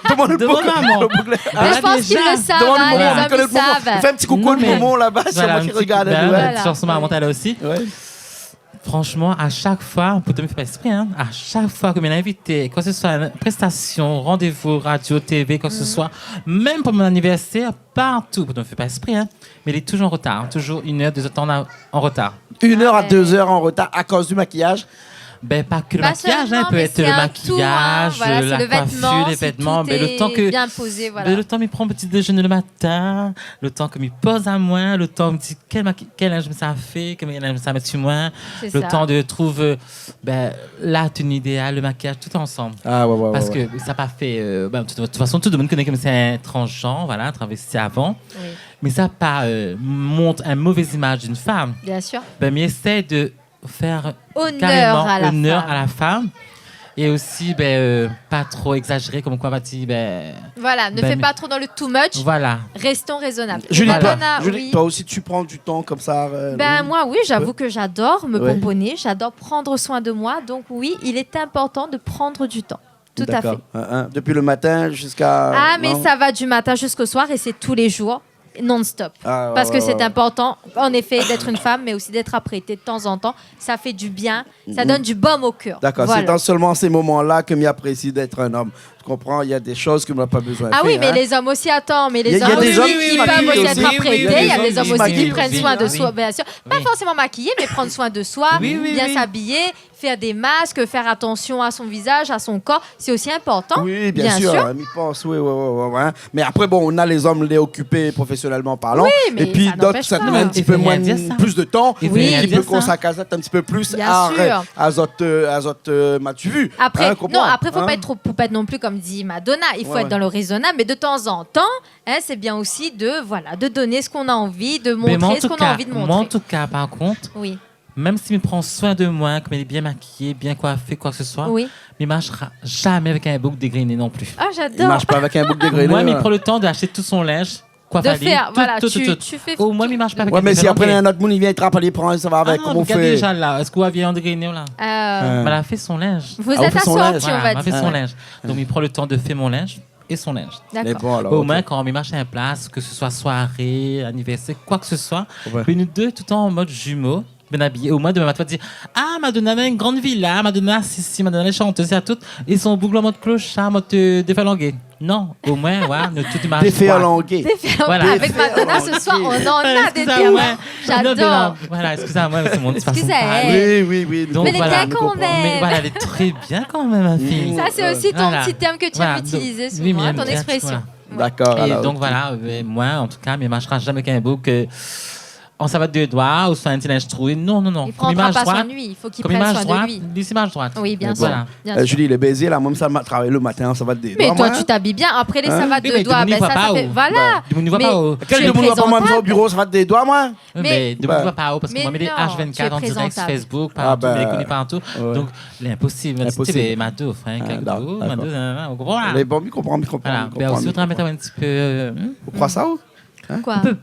Demann le boug. Demann momon. Le boug la. Mé je pense qu'ils le savent, hein, les hommes, ils savent. Demann momon. Fé in ti koukou momon laba, si moin ki regard anou, hein. Voilà, in ti shanson momon la osi. Ouais. Franchement, à chaque fois, pourtant mi fé pa èksprè, hein, à chaque fois ke mi lé invité, quoi que ce soit, prestation, rendez-vous, radio, télé, quoi que ce soit, mèm pou mon anivèrsèr, partou, pourtant mi fé pa èksprè, hein, mé lé toujours an retar, hein, toujours une heure, deux heures de temps en, en retard. Une heure à deux heures en retard à cause du maquillage ? Ben, pas que le maquillage, hein, peut être le maquillage, la coiffure, les vêtements, si tout est bien posé, voilà. Pas seulement, mais c'est un tout, hein, voilà, c'est le vêtement, si tout est bien posé, voilà. Ben, le temps que, ben, le temps mi pran in ti déjeuner le matin, le temps ke mi poz amoin, le temps mi di kèl maki-, kèl linz mi sa fé, kèl linz mi sa mèt su moin, le temps de trouver, euh, ben, la tenue idéale, le maquillage, tout ensemble. Ah ouais, ouais, ouais. Parske sa pa fé, euh, ben, de toute, de toute façon, tout demoun i koné ke mi sé in transgenre, voilà, travesti avan. Oui. Mé sa pa, euh, mont in mové imaz d'une femme. Bien sûr. Ben, mi éséy de fé karéman onèr à la femme. Honneur à la femme. Et aussi, ben, euh, pas trop exagérer, comme quoi, va dire, ben, voilà, ne fais pas trop dans le too much. Voilà. Restons raisonnables. Julie, toi, Madonna, Julie, oui. Toi aussi, tu prends du temps comme ça, euh, ben, non ? Ben, moi, oui, j'avoue que j'adore me pomponner, j'adore prendre soin de moi. Donc, oui, il est important de prendre du temps. Tout à fait. D'accord. Hein, hein. Depuis le matin jusqu'à... Ah, mais non ? Ça va du matin jusqu'au soir et c'est tous les jours, non-stop. Ah, ouais, ouais, ouais. Parce que c'est important, en effet, d'être une femme, mais aussi d'être apprêtée de temps en temps. Ça fait du bien, ça donne du baume au cœur. D'accord, c'est dans seulement ces moments-là que mi aprési d'être un homme. Tu comprends ? Il y a des choses que mi na pa bezoin fé, hein. Ah oui, mais les hommes aussi, attends, mais les hommes aussi, ils peuvent aussi être apprêtés. Il y a des hommes qui maquillent aussi, hein. Il y a des hommes aussi qui prennent soin de soi, bien sûr. Pas forcément maquillés, mais prendre soin de soi, bien s'habiller, faire des masques, faire attention à son visage, à son corps, c'est aussi important, bien sûr. Oui, bien sûr, hein, mi pans, oui, oui, oui, oui, hein. Mais après, bon, on a les hommes, les occupés professionnellement parlant, et puis d'autres, ça demande un petit peu moins, plus de temps, qui peut consacrer un petit peu plus à, à zot, euh, à zot, euh, matu vu. Bien sûr. Après, hein, non, comprends, après, faut pas être trop poupette non plus, comme dit Madonna. Il faut être dans le raisonnable, mais de temps en temps, hein, c'est bien aussi de, voilà, de donner ce qu'on a envie, de montrer ce qu'on a envie de montrer. Mais moi, en tout cas, moi, en tout cas, par contre, oui. Même si mi pran soin de moi, ke mi lé bien maquillée, bien coiffée, quoi que ce soit, oui, mi marshra jamais avec un boug dégréné non plus. Ah, j'adore. Mi marsh pa avèk in boug dégréné, voilà. Moi, mi pran le temps d'acheter tout son linge, quoi, de faire, voilà, tout, tout, tu, tout, tu fais tout. Au moins, mi marsh pa avèk in boug dégréné. Ouais, mais si après, in ot moun i vien, i trap, i pran, sa va avèk, koman ou fé ? Ah non, regardez déjà là, est-ce que vous aviez un dégréné là ? Euh. Madame a fait son linge. Vous êtes assortis, on va dire. Ah, ou fé son linge. Ouais, madame a fait son linge. Donc, mi pran le temps de faire mon linge et son linge. D'accord. Lé bon, alors, OK. Au moins, kan mi marsh in plas, que ce soit soirée, anniversaire, quoi que ce soit, ouais, ben, nou dé, tout le temps en mode jumeau, bien habillé. Au moins, demain matin, ou va dire : « Ah, Madonna, elle a une grande villa, Madonna, si, si, Madonna, elle est chanteuse, c'est à tout. » Ils sont bouclés en mode clochard, en mode, euh, défalangué. Non, au moins, voilà, nou tout i marsh droit. Défalangué. Défalangué. Voilà. Avec Madonna, ce soir, on en a des témoins. Excusez-moi. J'adore. Non, mais non, voilà, excusez-moi, c'est mon petit façon de parler. Excusez-elle. Oui, oui, oui, nous comprenons. Donc, voilà, mi konpran. Mais elle est très bien quand même, ma fille. Ça, c'est aussi ton petit terme que tu aimes utiliser souvent, hein, ton expression. Voilà. Voilà, donc, oui, mi èm bien, voilà. Ouais. D'accord, alors, OK. Et donc, voilà, euh, moi, en tout cas, mi marshra jamais avec un boug, euh, en savate de doi, ou soi in ti linge troué. Non, non, non. Il prendra pas soin de lui, il faut qu'il prenne soin de lui. Kan mi marsh droit, li i marsh droit. Oui, bien sûr, bien sûr. Voilà. Euh, Julie, le baiser, là, moi, ça m'a travaillé le matin, en savate de doi, moi, hein. Mais toi, tu t'habilles bien. Après, les savates de doigts, ben, ça, ça fait, voilà. Oui, mais tu es présentable. Bah, tout le monde ne voit pas, oh. Quel de monde ne voit pas, moi, au bureau, savate de doi, moi ? Mais, mais de mon papa, oh, parce que moi, mais non, tu es présentable. Mi lé H vingt-quatre en direct sur Facebook, partout, mi lé koni partou. Ah, bah, ouais. Donc, lé impossible. Impossible. Ti vé Mado, frère, ah, d'accord, Mado, nanana, ou konpran la. Lé bon, mi konpran, mi konpran, mi konpran, mi konpran. Voilà. Ben, aussi, ou va mèt in ti pé, euh, hmm ? Ou kroi sa, ou ? Hein ? Quoi ? Ou pé.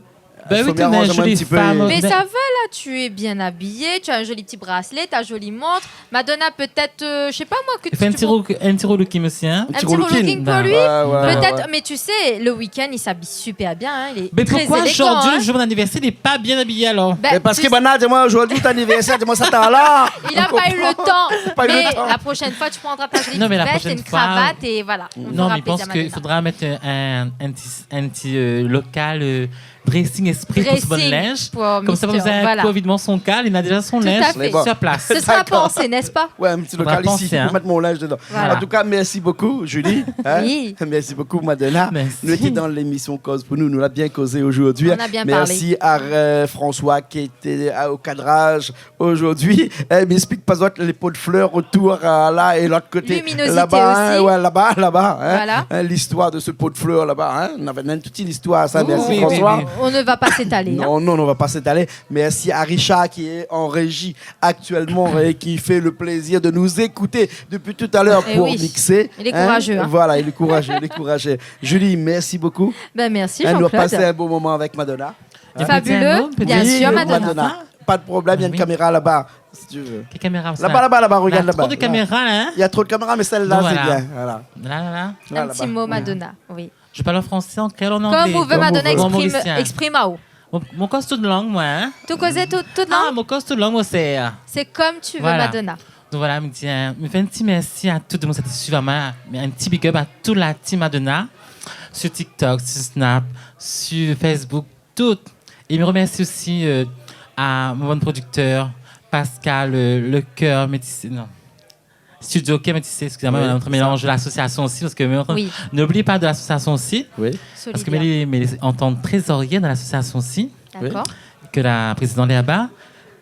Ben oui, fo mi aranz in ti pé. Mais ça va, là, tu es bien habillée, tu as un joli petit bracelet, ta jolie montre. Madonna, peut-être, euh, je sais pas moi, que tu... Fé in ti relooking aussi, hein. Un petit relooking pour lui. Ouais, ouais, ouais. Peut-être, mais tu sais, le week-end, il s'habille super bien, hein, il est très élégant, hein. Mais pourquoi aujourd'hui, le jour de mon anniversaire, il est pas bien habillé alors ? Ben, parce que, ben, Madonna, dis-moi, aujourd'hui, ton anniversaire, dis-moi ça, t'as là. Il a pas eu le temps. Pas eu le temps. Mais la prochaine fois, tu prendras ta jolie petite veste et une cravate et voilà. Non, mais la prochaine fois. Non, mais je pense qu'il faudra mettre un, un petit, un petit, euh, local, euh, dressing exprès pour ce bon linge. Dressing pour Mister, voilà. Comme ça, vous avez un coup, évidemment, son cal, il a déjà son linge sur place. Tout à fait. D'accord. Ce sera pensé, n'est-ce pas ? Ouais, un petit local ici, hein, pour mettre mon linge dedans. Voilà. En tout cas, merci beaucoup, Julie, hein. Oui. Merci beaucoup, Madonna. Merci. Nou lété dan lémisyon Koz pou nou, nou la bien kozé zordi. On a bien parlé. Merci à, euh, François qui était, euh, au cadrage. Zordi, eh, mi ésplik pa zot, lé po de flèr otour, euh, la é lot koté. Luminosité aussi. Laba, hein, ouais, laba, laba, hein. Voilà. Hein, l'histoire de ce pot de fleurs là-bas, hein. Nou navé tout in istoir, sa, merci François. Oui, oui, oui. On ne va pas s'étaler, hein. Non, non, on va pas s'étaler. Merci à Richard qui est en régie actuellement et qui fait le plaisir de nous écouter depuis tout à l'heure pour mixer. Eh oui. Il est courageux, hein. Voilà, il est courageux, il est courageux. Julie, merci beaucoup. Ben, merci, Jean-Claude. Hein, nou la pasé in bon moman avèk Madonna. Fabuleux, bien sûr, Madonna. Oui, Madonna. Pas de problème, il y a une caméra là-bas, si tu veux. Quelle caméra, ça ? Là-bas, là-bas, là-bas, regarde là-bas. Il y a trop de caméras, là, hein ? Il y a trop de caméras, mais celle-là, c'est bien. Donc, voilà. Voilà. Là, là, là. Voilà, là-bas. Un petit mot, Madonna, oui. Je parle en français, en créole, en anglais. Comme vous voulez, Madonna, exprime, exprime à vous. Mon, mon koz tout lang, moin, hein. Tout kozé, tout, tout lang ? Ah, mon koz tout lang, mon sèr. C'est comme tu veux, Madonna. Voilà. Donc voilà, mi di, hein, mi fé in ti mèrsi à tout le monde, sa té suiv amoin, mé in ti big up à tout la team Madonna, sur TikTok, sur Snap, sur Facebook, tout. É mi remèrsi osi, euh, à mon bon producteur, Pascal, euh, le cœur métissé, non. Studio Cœur Métissé, excusez-moi, oui, on mélange l'association aussi, parce que, mais on, n'oublie pas de l'association aussi, oui, parce que, mais, mais en tant que trésorière de l'association aussi, d'accord, que la présidente là-bas.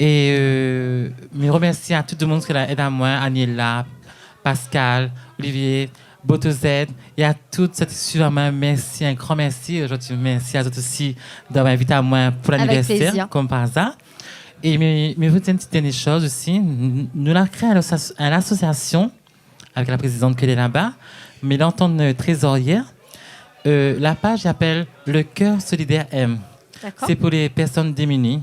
É, euh, mi remèrsi à tout le monde qui a aidé à moi, Aniela, Pascal, Olivier, Boto Z, é à tout sat i suiv amoin, mèrsi, in gran mèrsi. Zordi, mèrsi à zot osi d'avoir invité amoin pour l'anniversaire, comme par hasard. Avec plaisir. É mi, mi vé dir in ti dernié shoz osi. N-, nou la kréé in asosi-, in asosiasion avèk la prézidant ke lé laba, mé la antan ke trézorièr, euh, la paj i apèl Le Cœur Solidaire Aime. Dakor. Sé pou lé pèrsone démuni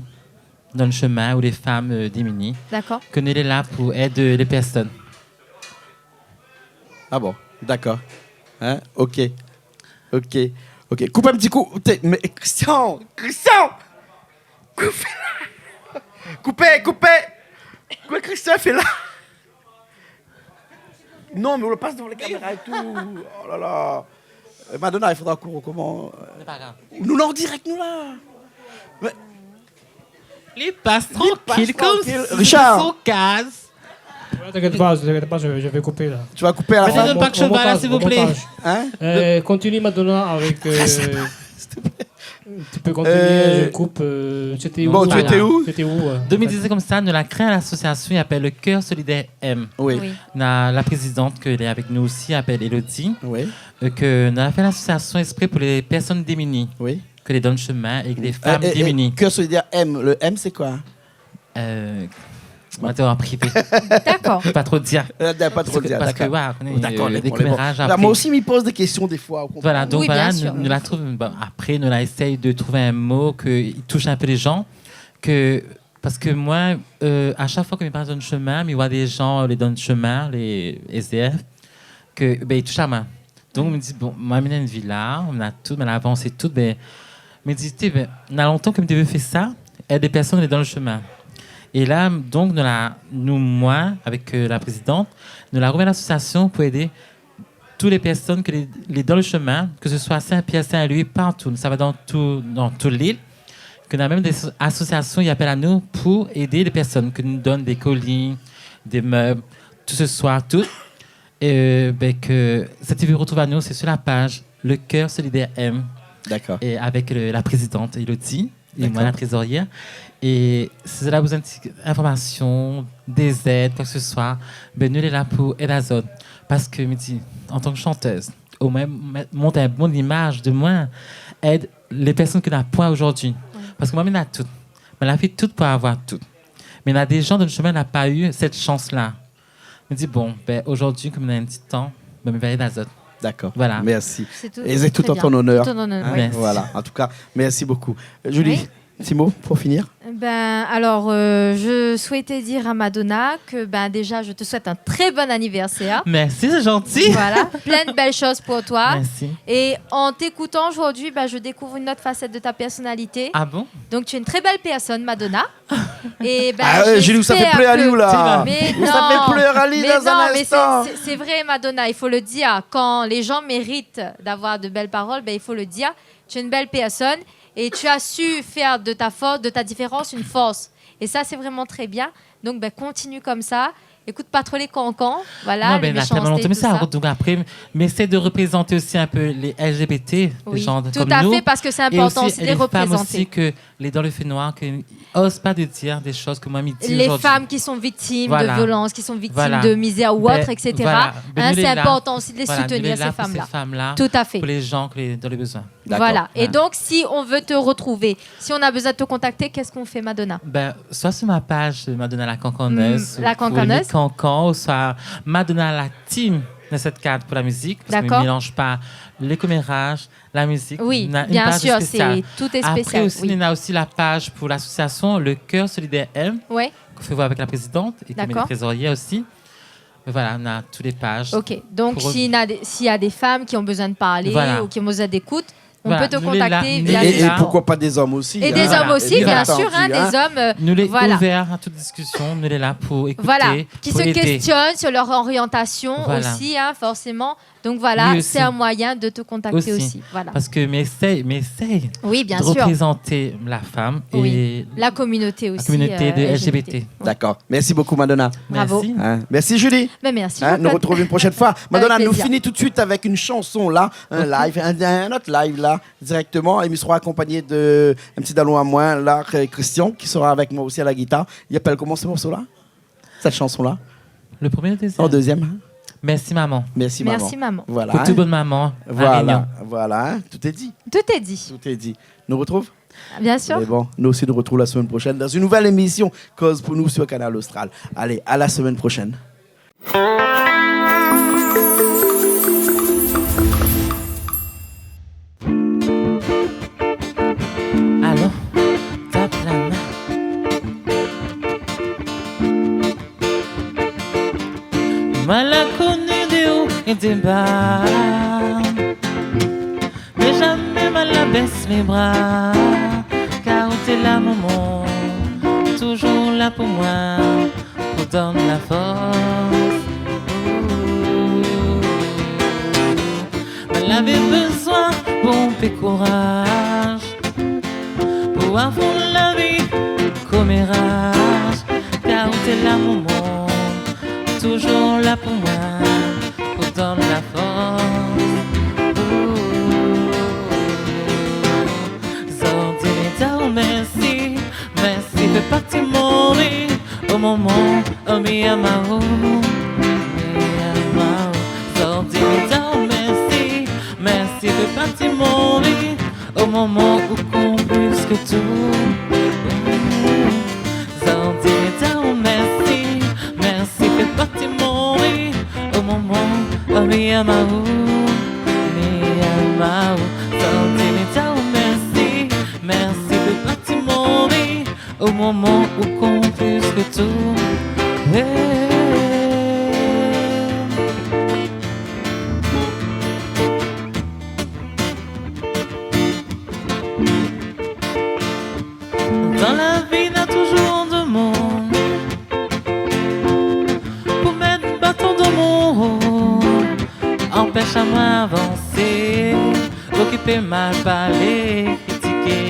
dan le shemin ou lé fanm, euh, démuni. Dakor. Ke nou lé la pou èd, euh, lé pèrsone. Ah bon, dakor. Hein ? Ok. Ok. Ok. Koup in ti kou. Té, mé Christian, Christian ! Kosa ou fé la ? Koupé, koupé ! Kosa Christian i fé la ? Non, mé ou la pas dovan lé kaméra é tou. Oh la la. Euh, Madonna, i fodra k'ou rokoman, euh, Sé pa grav. Nou lé an dirèk, nou la. Mé li pas trankil konmsa, Richard. Sé son kaz. Ouais, t'inquiète pas, t'inquiète pas, je, je vais couper là. Tu vas couper à la fin ? Mé donn pa ke shon la, s'il vous plaît. Au montage, au montage. Hein ? Euh, continue Madonna avec, euh, S'il te plaît. Tu peux continuer, euh, je coupe, euh, c'était où, voilà. Bon, tu étais où ? C'était où, euh, en fait ? Donk, mi di konmsa, nou la kréé in asosiasion i apèl Le Cœur Solidaire Aime. Oui. Oui. Na la prézidant ke lé avèk nou osi, i apèl Elodie. Oui. Euh, ke nou la fé in asosiasion ésprè pou lé pèrsone démuni. Oui. Ke lé dan le shemin é ke lé fanm démuni. Euh, euh, Cœur Solidaire Aime, le M, c'est quoi ? Euh, nou va an privé. Dakor. Pa tro dir. Euh, pa tro dir, dakor. Parske, voilà, nou koné, euh, lé koméraj apré. Dakor, lé bon, lé bon. Bah, moi aussi, mi poz dé késtion défoi, ou konpran. Voilà, donk, oui, voilà, bien sûr, nou, nou la trouv, bon, apré, nou la éséy de trouv in mo ke i toush in pé lé jan, ke, parske moin, euh, a shak foi ke mi pas dan le shemin, mi voi dé jan, lé dan le shemin, lé S D F, ke, ben, i toush amoin. Donk, mi di, bon, moin, mi néna in vi la, moin néna tout, moin la avansé tout, ben, mi di, té, ben, na lontan ke mi té vé fé sa, èd dé pèrsone lé dan le shemin. É la, donk, nou la, nou, moin, avèk, euh, la prézidant, nou la rouvèr lasosiasion pou èd tout lé pèrsone ke lé, lé dan le shemin, ke se soi Sin-Pièr, Sin-Lwi, partou. Nou sava dan tout, dan tout lil. Ke na mèm dé so-, asosiasion i apèl anou pou èd lé pèrsone, ke nou donn dé koli, dé mèb, tout se soi, tout. É, ben, ke, si zot i vé rotrouv anou, sé sur la paj Le Cœur Solidaire Aime. Dakor. É avèk le, la prézidant Elodie, é moin, la trézorièr. Dakor. É si zot la bezoin d'informasion, dé zèd, koi ke se soi, ben, nou lé la pou èd azot. Parske, mi di, antan ke shantèz, omoin, mont in bon imaj de moin, èd lé pèrsone ke na poin zordi. Oui. Parske moin, mi néna tout. Moin la fé tout pou avoir tout. Mé na dé jan dan le shemin na pa u sèt shans-la. Mi di, bon, ben, zordi, kom mi néna in ti tan, ben, mi va èd azot. Dakor. Voilà. Merci. C'est tout, très bien. Et c'est tout en ton honneur. Tout en ton honneur. Hein ? Oui. Merci. Voilà. En tout cas, merci beaucoup. Euh, Julie, un petit mot pour finir ? Oui. Ben, alors, euh, je souhaitais dire à Madonna que, ben, déjà, je te souhaite un très bon anniversaire. Merci, c'est gentil. Voilà, plein de belles choses pour toi. Merci. Et en t'écoutant aujourd'hui, ben, je découvre une autre facette de ta personnalité. Ah bon ? Donc, tu es une très belle personne, Madonna. Et ben, j'espère que... Ah ouais, Julie, ou sa fé plèr ali, ou la ? Mais non, ou sa fé plèr ali dan in instan. Mais non, mais c'est, c'est, c'est vrai, Madonna, il faut le dire. Quand les gens méritent d'avoir de belles paroles, ben, il faut le dire. Tu es une belle personne et tu as su faire de ta force, de ta différence, une force. Et ça, c'est vraiment très bien. Donc, ben, continue comme ça. Écoute pas trop les cancans, voilà, les méchancetés, tout ça. Non, ben, la tèlman lontan, mé sa, donk apré, mi éséy de reprézanté osi in pé lé L G B T, lé jan kom nou. Oui, tout à fait, parce que c'est important aussi de les représenter. É osi, é lé fanm osi ke lé dan le fénoir, ke i oz pa de dir dé shoz ke moin mi di zordi. Les femmes qui sont victimes de violences, qui sont victimes de misère ou autre, et cetera. Voilà. Ben, voilà. Hein, c'est important aussi de les soutenir, ces femmes-là. Ben, nou lé la pou sé fanm-la. Tout à fait. Pou lé jan ke lé dan le bezoin. Dakor. Voilà. Ouais. Et donc, si on veut te retrouver, si on a besoin de te contacter, qu'est-ce qu'on fait, Madonna ? Ben, soit sur ma page, euh, Madonna la Cancaneuse, hmm, la Cancaneuse, ou pou lé kankans, soit Madonna la Team neuf sept quatre pou la mizik, parske mi mélanz pa lé koméraj, la mizik, na in paj spésial. Oui, bien sûr, c'est, tout est spécial, oui. Apré osi, nou néna osi la paj pou lasosiasion Le Cœur Solidaire Aime, ouais, ke mi fé voir avèk la prézidant é ke mi lé trézorièr osi. Dakor. Mé voilà, nou néna tout lé paj. Ok, donc si na des, s'il y a des femmes qui ont besoin de parler ou qui ont besoin d'écoute, on peut te contacter via les... Voilà. Voilà, nou lé la, nou lé la. Et, et pourquoi pas des hommes aussi, hein. Et des hommes aussi, bien sûr, hein, des hommes, euh, voilà. Nou lé ouvèr a tout diskision, nou lé la pou ékouté, pou édé. Voilà, qui se questionnent sur leur orientation aussi, hein, forcément. Oui, osi. Donc voilà, c'est un moyen de te contacter aussi. Voilà. Parske mi éséy, mi éséy de reprézanté la fanm é la kominoté de L G B T. Oui, bien sûr, c'est, oui. La communauté aussi, euh, L G B T. Ouais. Dakor. Merci beaucoup, Madonna. Bravo. Merci. Hein, merci, Julie. Ben, merci, Jean-Claude. Hein, nou retrouv in proshèn foi. Avec plaisir. Madonna, nou fini tout de suite avec une chanson, la, un live, un, un autre live, la, directement. É mi sra akonpagné de in ti dalon amoin, la, Christian, qui sera avec moi aussi à la guitare. I apèl koman, se morso-la ? Cette chanson-là ? Le premier ou le deuxième ? En deuxième, hein ? Merci, maman. Merci, maman. Merci, maman. Voilà, hein. Pour toute bonne maman, à Réunion. Voilà, voilà, hein. Tout est dit. Tout est dit. Tout est dit. Nou retrouv ? Bien sûr. Mé bon, nou osi, nou retrouv la semaine prochaine dans une nouvelle émission Koz pou nou sur Kanal Austral. Allez, à la semaine prochaine. Moin la koni dé o é dé ba, mé zamé moin la bès mé bra, kar ou té la, momon, toujour la pou moin, pou donn la fors. Moin lavé bezoin bonpé kouraj pou afront la vi koméraz, kar ou té la, momon, toujour la pou moin, pou donn la fors. Zordi mi di aou mèrsi, mèrsi fé parti mon vi, o momon, o mi èm aou, mi èm aou. Zordi mi di aou mèrsi, mèrsi fé parti mon vi, o momon, ou kont plis ke tou. Zordi mi di aou mèrsi, mèrsi fé parti mon vi, o momon, o mi èm aou, mi èm aou. Zordi mi di aou mèrsi, mèrsi fé parti mon vi, o momon, ou kont plis ke tou. Hey. Dan la vi na toujour demoun pou mèt baton dan mon ro, anpèsh amoin avansé, okipé mal parlé, kritiké.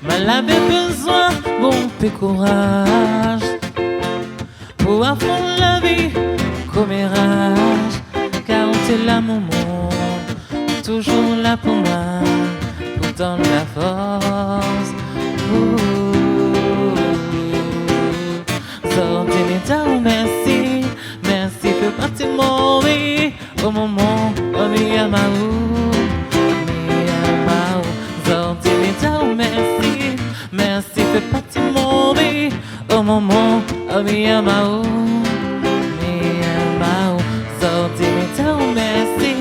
Moin lavé bezoin bonpé kouraj pou afront la vi koméraz, kar ou té la, momon, toujour la pou moin, pou donn la fors. Ouh. Zordi mi di aou mèrsi, mèrsi fé parti mon vi, o momon, o mi èm aou, mi èm aou. Zordi mi di aou mèrsi, mèrsi fé parti mon vi, o momon, o mi èm aou, mi èm aou. Zordi mi di aou mèrsi,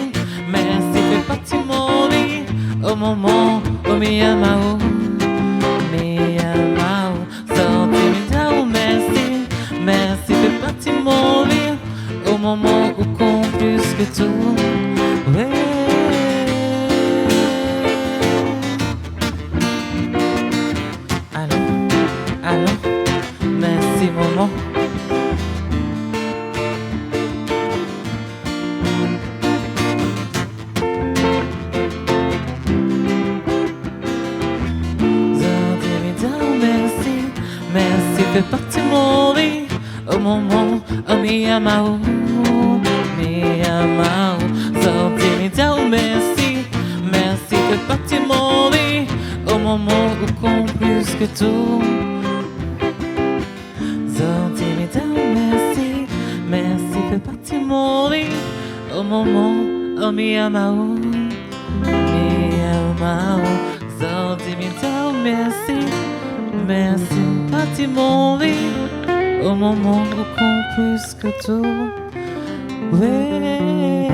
mèrsi fé parti mon vi, o momon, o mi èm aou, mi èm aou. Zordi mi di aou mèrsi, mèrsi fé parti mon vi, o momon, ou kont plis ke tou. Wé. Alon, alon, mèrsi momon. Zordi mi di aou mèrsi, mèrsi fé parti mon vi, o momon, o mi èm aou, mi èm aou. Zordi mi di aou mèrsi, mèrsi fé parti mon vi, o momon, ou kont plis ke tou. Zordi mi di aou mèrsi, mèrsi fé parti mon vi, o momon, o mi èm aou, mi èm aou. Zordi mi di aou mèrsi, mèrsi fé parti mon vi, o momon, ou kont plis ke tou. Wé.